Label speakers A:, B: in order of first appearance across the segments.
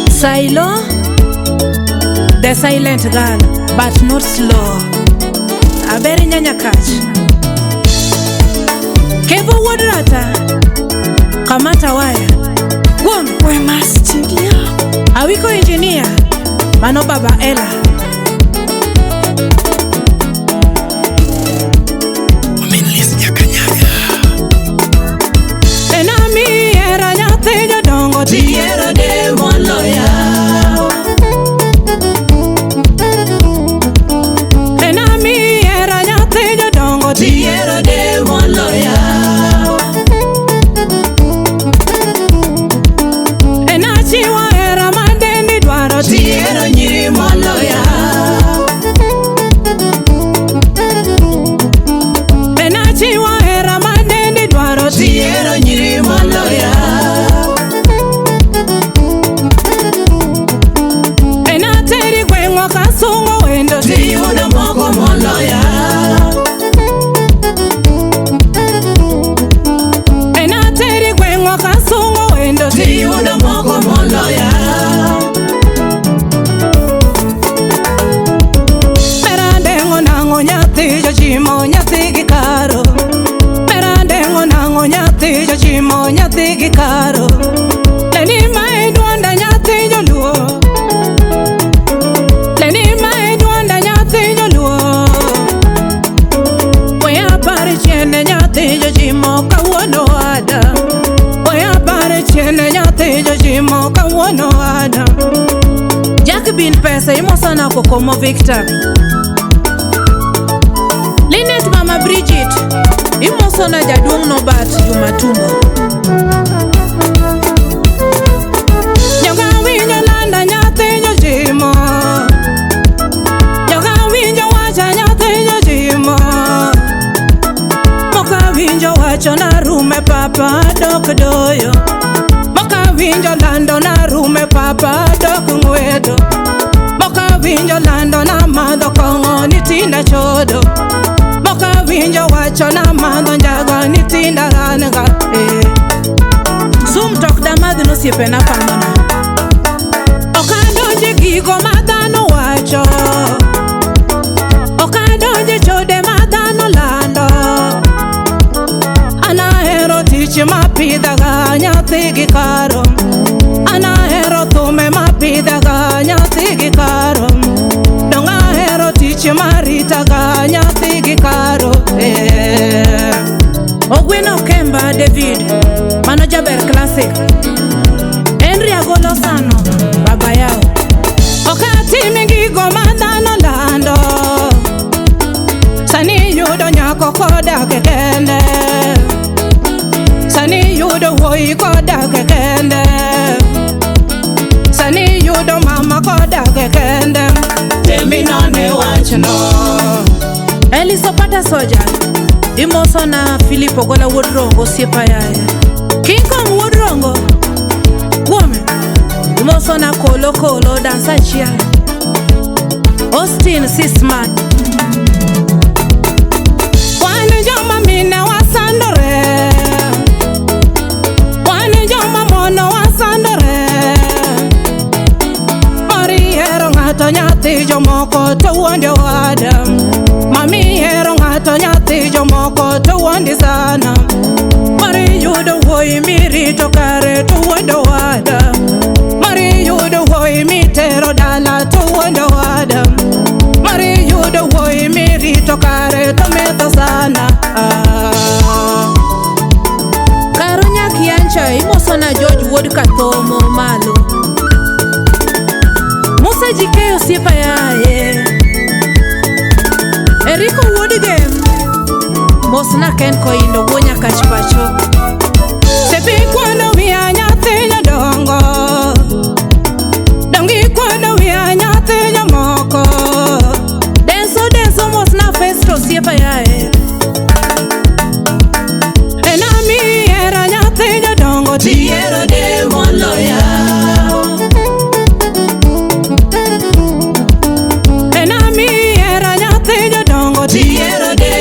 A: Silo, the silent girl, but not slow. Aberi nyanya kach. Kevo wuod rata. Kamata waya. Guom.
B: Wema Studio.
A: Awiko engineer. Mano baba Ella.
C: Ominlis Nyakanyaga.
A: Enami era nyathi jodongo
D: Tiyiero de moloya.
A: Enami era nyathi jodongo
D: Tiyiero de moloya.
A: Enachiwa era madendi dwaro
D: Tiyiero nyiri moloya.
A: Enachiwa era madendi dwaro
D: Tiyiero nyiri moloya.
A: Enateri gweng'wa kasungo wendo
D: Tiyudo moko moloya.
A: Enateri gweng'wa kasungo wendo
D: Tiyudo moko moloya.
A: Merandeng'o nang'o nyathi jochimo nyathi gi karo. Merandeng'o nang'o nyathi jochimo nyathi gi karo. Leni ma e duonda nyathi joluo. Leni ma e duonda nyathi joluo. We apar chien nyathi jochimo kawuono ada. We apar chien nyathi jochimo kawuono ada. Jack bin pesa imosana kokomo Victor. Linet Mama Bridget imosona jaduong' Norbert Jumatumbo. Joga winjo landa nyathi jochimo. Joga winjo wacha nyathi jochimo. Moka winjo wacho na rume papa dok doyo. Moka winjo lando na rume papa dok ng'wedo. Moka winjo lando na madho kong'o ni tinda chodo. Moka winjo wacho na madho njaga ni tinda ran-ga eh. Sum tok damadh nosiepena pangona. Ok adonje gigo ma dhano wacho. Ok adonje chode ma dhano lando. An ahero tich mapidhaga nyathi gi karo. An ahero thume mapidhaga nyathi gi karo. Dong' ahero tich maritaga nyathi gi karo eh. Ogweno Kemba David, mano jaber classic. Henry Agolo Sano, baba yao. Ok atim gigo ma dhano lando. Sani yudo nyako kodak e kende. Sani yudo wuoyi kodak e kende. Sani yudo mama kodak e kende.
D: Temi none wachno.
A: Eliso Pata Soja, imosona Philip Ogola wuod Rongo osiepa yaya. King Kong wuod Rongo, kuome. Imosona Kolo Kolo dansa achiel. Austin Sisman. Wan joma mine wasandore. Wan joma mono wasandore. Mori hero ng'ato nyathi jomoko to wuondi owada. Mami hero ng'ato nyathi jomoko to wuondi sana. Mari yudo wuoyi mirito kare to wuondo owada. Mari yudo wuoyi mitero dala to wuondo owada. Mari yudo wuoyi mirito kare to metho sana. Ah. Karo nyakiancha imosona George wuod Kathomo malo. Musa Jike osiepa yaye. Eriko wuod Gem. Mosna Ken Koindo wuo Nyakach pacho. Sepi kuondo wiya nyathi jodongo. Dongi kuondo wiya nyathi jomoko. Denso denso mosna Festo osiepa yaye. Enami era nyathi jodongo
D: Tiyiero de moloya.
A: Enami era nyathi jodongo
D: Tiyiero de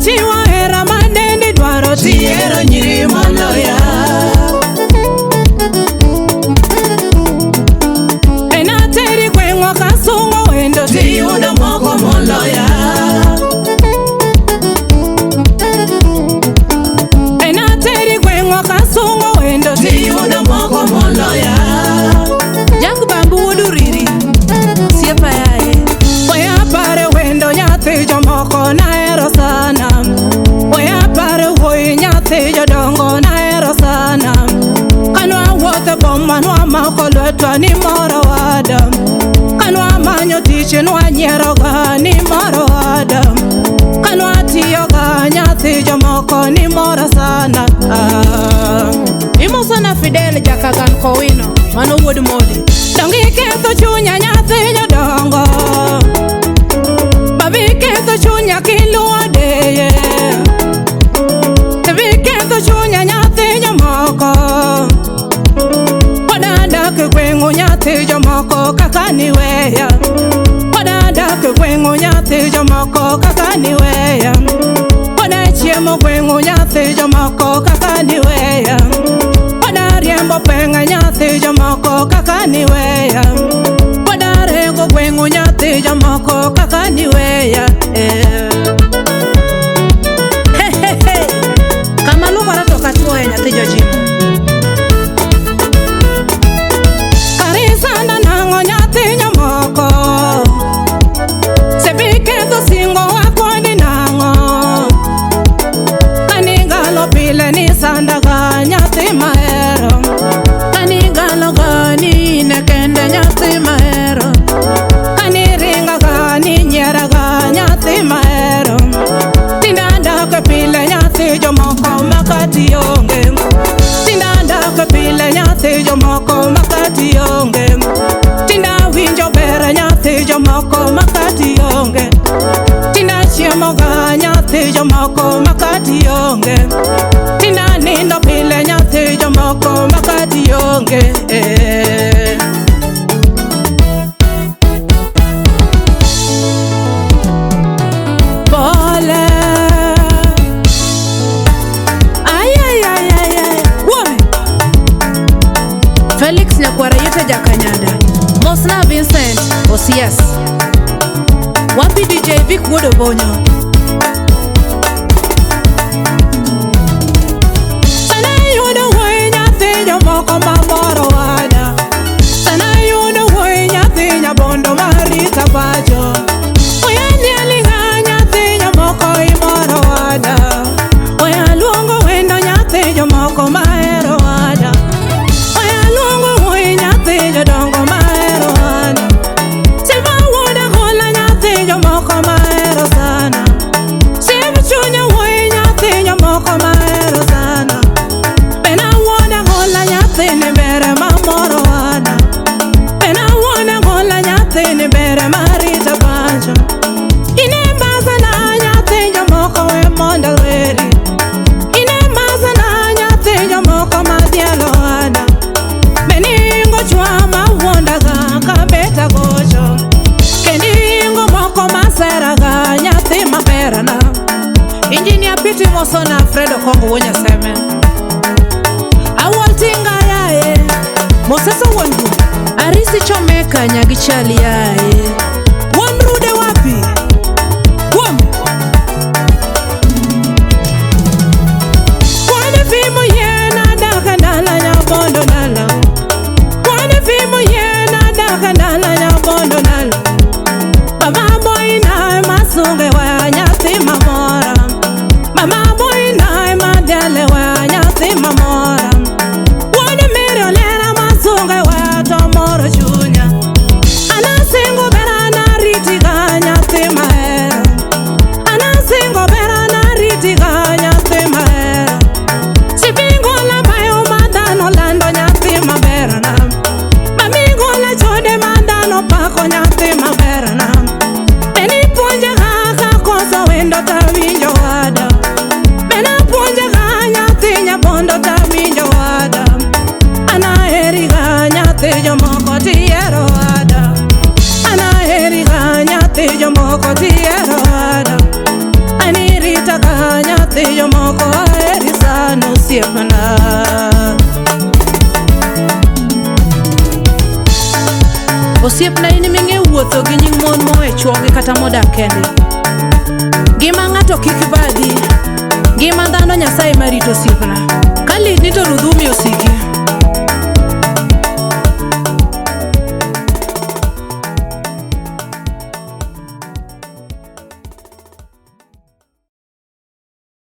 A: Chiwo hera ma dendi dwaro
D: Tihero nyiri moloya.
A: Enateri gweng'wa kasungo wendo
D: Tiyudo moko moloya.
A: Enateri gweng'wa kasungo wendo
D: Tiyudo moko moloya.
B: Jack Bambu wuod Uriri. Siepa yaye.
A: Weya pare wendo nyathi jomoko nahero sana. Weya pare wuoyi nyathi jodongo nahero sana. Kanwa wuotho boma nwamako lwetwa ni moro wada. Kanwa manyo tich nwanyieroga ni moro wada. Kanwa tiyoga nyathi jomoko ni moro sana. Ah.
B: Imosona Fidel Jakagan Kowino. Mano wuod Modi.
A: Donge iketho chunya nyathi jodongo. Babi ketho chunya kiluwo deye. Bi ketho chunya nyathi jomoko. Pod adak e gweng'u nyathi jomoko kaka niweya. Pod adak e gweng'u nyathi jomoko kaka niweya. Pod achiemo gweng'u nyathi jomoko kaka niweya. Pod ariembo peng'a nyathi jomoko kaka niweya. Pod arego gweng'u nyathi jomoko kaka niweya. Eh.
B: He he he. Kama luwora to kachuoye nyathi jojimo.
A: Karisanda nang'o nyathi jomoko. Sebi ketho singo wakoni nang'o. Kanigalo pile ni sandaga nyathi mahero. Kanigalo ga ni ine kende nyathi mahero. Kaniringa ga ni nyiera ga nyathi mahero. Tinda dak pile nyathi jomoko makati onge. Tinda dak pile nyathi jomoko makati onge. Tinda winjo ber nyathi jomoko makati onge. Tinda chiemo ga nyathi jomoko makati onge. Tinda nindo pile nyathi jomoko makati onge. Eh. Pole.
B: Ay ay ay ay ay.
A: Wuome.
B: Felix Nyakwara Yete Jakanyada. Mosna Vincent Osias. Wapi DJ Vic wuod Obonyo.
A: Sana yudo wuoyi nyathi jomoko mamoro wada. Sana yudo wuoyi nyathi nyabondo marita pacho. Oya nieliga nyathi jomoko imoro wada. Oya luongo wendo nyathi jomoko mahero wada. Oya luongo wuoyi nyathi jodongo mahero wada. Siva wuoda gola nyathi jomoko mahero sana. Siv chunya wuoyi nyathi jomoko mahero sana. Bena wuoda gola nyathi ni bere mamoro wada. Bena wuoda gola nyathi ni bere marita pacho. Ine mbasa na nyathi jomoko we mondo weri. Ine mbasa na nyathi jomoko madhialo wada. Beningo chwa mawuondaga kabeta gocho. Kendingo moko maseraga nyathi maberana.
B: Engineer Piti Mosona Alfredo Kongo wuo Nyaseme. Awol tinga yaye. Mosesa wuon gu. Arisi Chomeka Nyagichali yaye.
A: Wuon rude wapi? Wuom. Kwane fimo yena daka dala nyabondo dala. Kwane fimo yena daka dala nyabondo dala. Mama boy na masunge wa nyathi mamora. Mama boy na madale wa nyathi mamora. Wuod mere olera masunge wa tomoro chunya. Anasingo bera na ritiga nyathi mahero. Anasingo bera na ritiga nyathi mahero. Sipingo la bayo madano lando nyathi maberna. Mamigo la chode madano pako nyathi maberna. Beni puonja kaka koso wendo tawinjo wada. Bena puonja ga nyathi nyabondo tawinjo wada. Anaheri ga nyathi jomoko tiero wada. Anaheri ga nyathi jomoko tiero wada. Anirita ga osiepna.
B: Osiepna in ming'e wuotho gi nying mon mowe chuogi kata modak kendgi. Ngima ng'ato kik badhi. Ngima dhano Nyasaye marito osiepna. Ka litni to ruth